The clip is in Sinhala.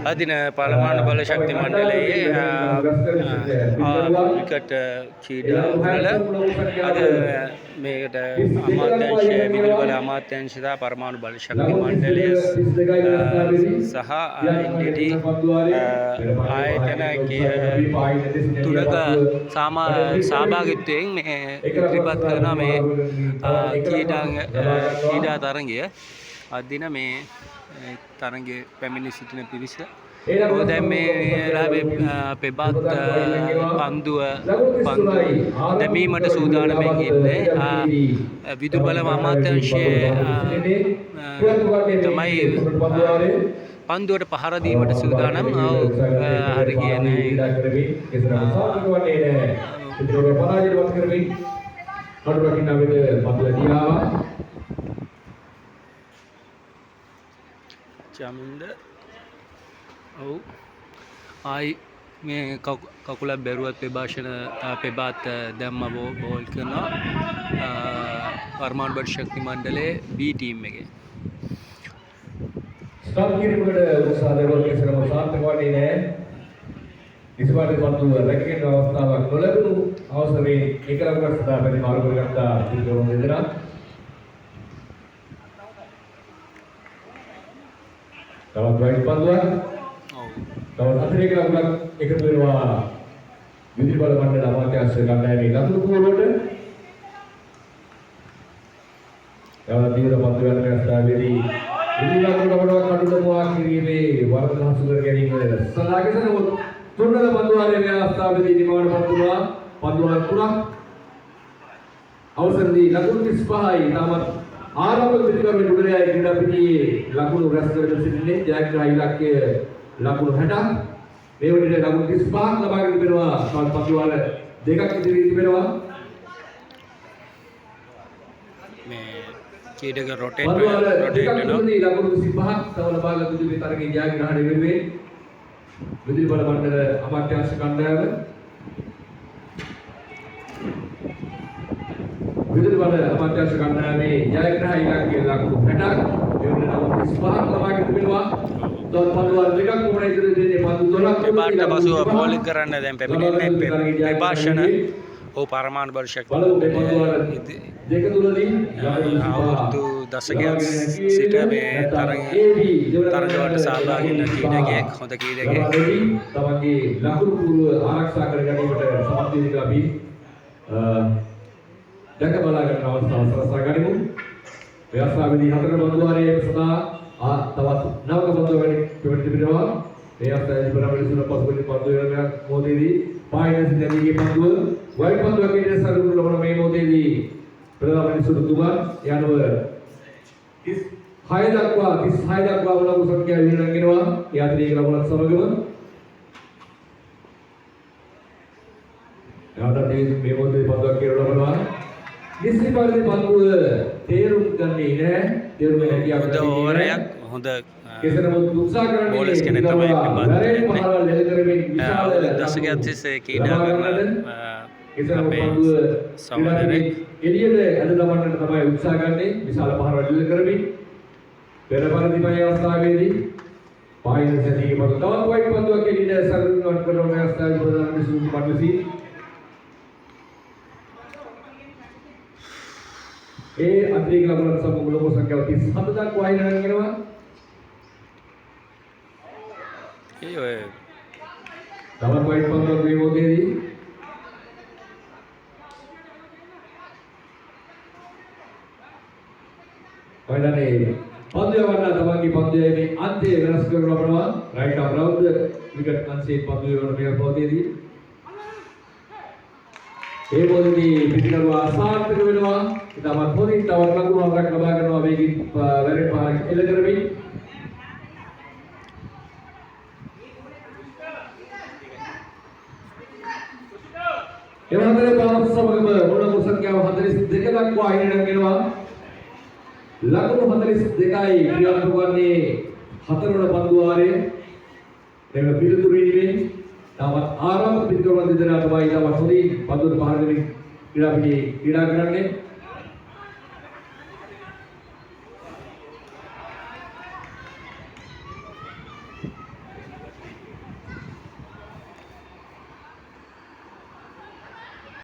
අදින පරමාණු බල ශක්ති මණ්ඩලයේ ක්‍රිකට් ක්‍රීඩා වල අද මේකට අමාත්‍යාංශ විදුලි බල අමාත්‍යාංශ සහ පරමාණු බල ශක්ති මණ්ඩලය සහ NDT ආයතන තුනක සහභාගීත්වයෙන් මේ ඉදිරිපත් කරන මේ ක්‍රීඩා තරගය. අද දින මේ තරගයේ පැමිණි සිටින පිරිස. ඔව්, දැන් මේ වෙලාවේ පෙබත් පන්දුව පන්දු දැමීමට සූදානමින් ඉන්නේ. විදුලි බල අමාත්‍යාංශයේ තමයි පන්දුවට පහර දීමට සූදානම්. ඔව්, හරි ගියේ නෑ. චමින්ද, ඔව්, ආයි මේ කකුලක් බැරුවත් පෙබාෂණ පෙබාත් දැම්ම බෝල් කරනවා පරමාණු බල ශක්ති මණ්ඩලයේ B team එකේ. ස්ටම්ප් කිරීමකට උත්සාහ දරුවන් කෙසේම සාර්ථක වන්නේ නැහැ. කිසිවාට පන්දුව රැකගෙන අවස්ථාවක් නොලැබුණු අවසරයේ එක ලකුණක් සදා පැති මාරු කරගත්තා පිළිගමු දෙදෙනා. තවත් වයිට් පන්දුවක්. තවත් අතිරේක ලකුණක් එකතු වෙනවා විදුලි බල මණ්ඩල අමාත්‍යාංශ කණ්ඩායමේ ලකුණු පුවරුවට. තවත් දීවර පන්දු යන අවස්ථාවේදී විදුලි ලකුණු ලබනවා කඩුලමුවා කිරීමේ වරද හසු කර ගැනීම සඳහා කෙසේ තුන්වන පන්දු වාරයේ මේ අවස්ථාවේදී නිමවන පන්දු වුණා. පන්දු වාර තුනක් අවසරදී ලකුණු 35යි. තාමත් ආරම්භක පිටිකරුවෙන් නුගරයයි ක්‍රීඩා පිටියේ ලකුණු රැස් කරගෙන සිටින්නේ. ජයග්‍රාහී ඉලක්කය ලකුණු 60ක්. මේ වන විට ලකුණු 35ක් ලබාගෙන තිබෙනවා. තවත් පන්දු වාර දෙකක් ඉදිරියේ තිබෙනවා. මේ ක්‍රීඩක රොටේට් පන්දු වාර රොටේට් දෙකක් වෙනවා. තුලදී ලකුණු 25ක් තව ලබාගත යුතු මේ තරගයේ ජයග්‍රහණය වෙනුවෙන් විදුලි බල මණ්ඩල අමාත්‍යාංශ කණ්ඩායම. විදුලි බල අමාත්‍යාංශ කණ්ඩායමේ ජයග්‍රහණ ඉලක්කය ලකුණු 60ක්. ඒ වන ලකුණු 35ක් ලබාගෙන තිබෙනවා. තවත් පන්දු වාර දෙකක් පමණ ඉදිරියේ දෙන්නේ. පන්දු 12ක් පෙබාට පසුව බෝලිං කරන්න දැන් පැමිණෙන්නේ පෙබාෂණ. ඔව්, පරමාණු බල ශක්ති බලමු මේ පන්දු වාර දෙක තුලදී අවුරුදු දශකයක් සිට මේ තරඟ වලට සහභාගී වෙන ක්‍රීඩකයෙක්, හොඳ ක්‍රීඩකයෙක්. තමන්ගේ ලකුණු පුවරුව ආරක්ෂා කර ගැනීමට සමත් වෙන එක අපි දැක බලා ගන්න අවස්ථාව සලසා ගනිමු. මේ අවස්ථාවේදී හතර පන්දු වාරයේ සඳහා තවත් නවක පන්දු වැඩි පිටු තිබෙනවා. මේ අවස්ථාවේදී පරමරිසුන පසුබිම් පන්දු වෙන මොහොතේදී පායින සිද්ධියේ පන්දුව වයිට් පන්දුවක් විදිහට සරලව ලබන මේ මොහොතේදී ප්‍රධාන මිනිසුන් තුමන් යනුව 36 දක්වා 36 දක්වා ලකුණු සංඛ්‍යාව ඉහළ නංගෙනවා. ඒ අතිරේක ලකුණත් සමගම නැවතත් මේ මොහොතේ පන්දුවක් කියලා ලබනවා. නිසි පරිදි පන්දුව තේරුම් ගන්නේ නැහැ. තේරුම් ගන්න හැකියාවක් හොඳ ලැබෙන්නේ ඕවරයක් නැහැ. හොඳ කෙසේ නමුත් උත්සාහ කරන්නේ බෝලර්ස් කෙනෙක් තමයි පෙබාත් වැරෙන් වෙන්නේ. පහරවල් එල්ල කරමින් විශාල අවුරුදු දශකයක් තිස්සේ ක්‍රීඩා ලබා කරන ගන්නට. කෙසේ නමුත් අපේ පන්දුව සහෝදරයෙක්. එළියට ඇද දමන්නට තමයි උත්සාහ ගන්නේ විශාල පහරවල් එල්ල කරමින්. පෙර පරිදිමය අවස්ථාවේදී පායින සැටිගේ පන්දුව තවත් වයිට් පන්දුවක් එළියට සරුවන් කරන මේ අවස්ථාවේදී ප්‍රධාන මිනිසුන් පන්දුසී ඒ අතිරේක ලකුණත් සමග ලොකු සංඛ්‍යාව 37 දක්වා ඉහළ නංගෙනවා. ඒ ඔය තවත් වයිට් පන්දුවක් මේ මොහොතේදී ඔයලානේ පන්දු යවන්න තමන්ගේ පන්දු යැවීමේ අන්තය වෙනස් කරනු ලබනවා. රයිට් ආම් රවුන්ඩ් විකට් අංශයේ පන්දු යවන මේ මොහොතේදී ඒ මොහොතේදී පිටිකරුවා අසාර්ථක වෙනවා. ඉතාමත් හොඳින් තවත් ලකුණු හතරක් ලබා ගන්නවා වේගින් වැරෙන් පහරක් එල්ල කරමින්. එම හතරේ පහත් සමගම මොන සංඛ්‍යාව 42 දක්වා ඉහළ නංගෙනවා. ලකුණු 42යි ක්‍රියාත්මක වන්නේ හතරවන පන්දු වාරයේ. මෙම පිළිතුරු ඉනිමේ තාමත් ආරම්භ පිළිතුරු දෙදෙනා තමයි ඉතාමත් හොඳින් පන්දුවට පහර දෙමින් ක්‍රීඩා පිටියේ ක්‍රීඩා කරන්නේ.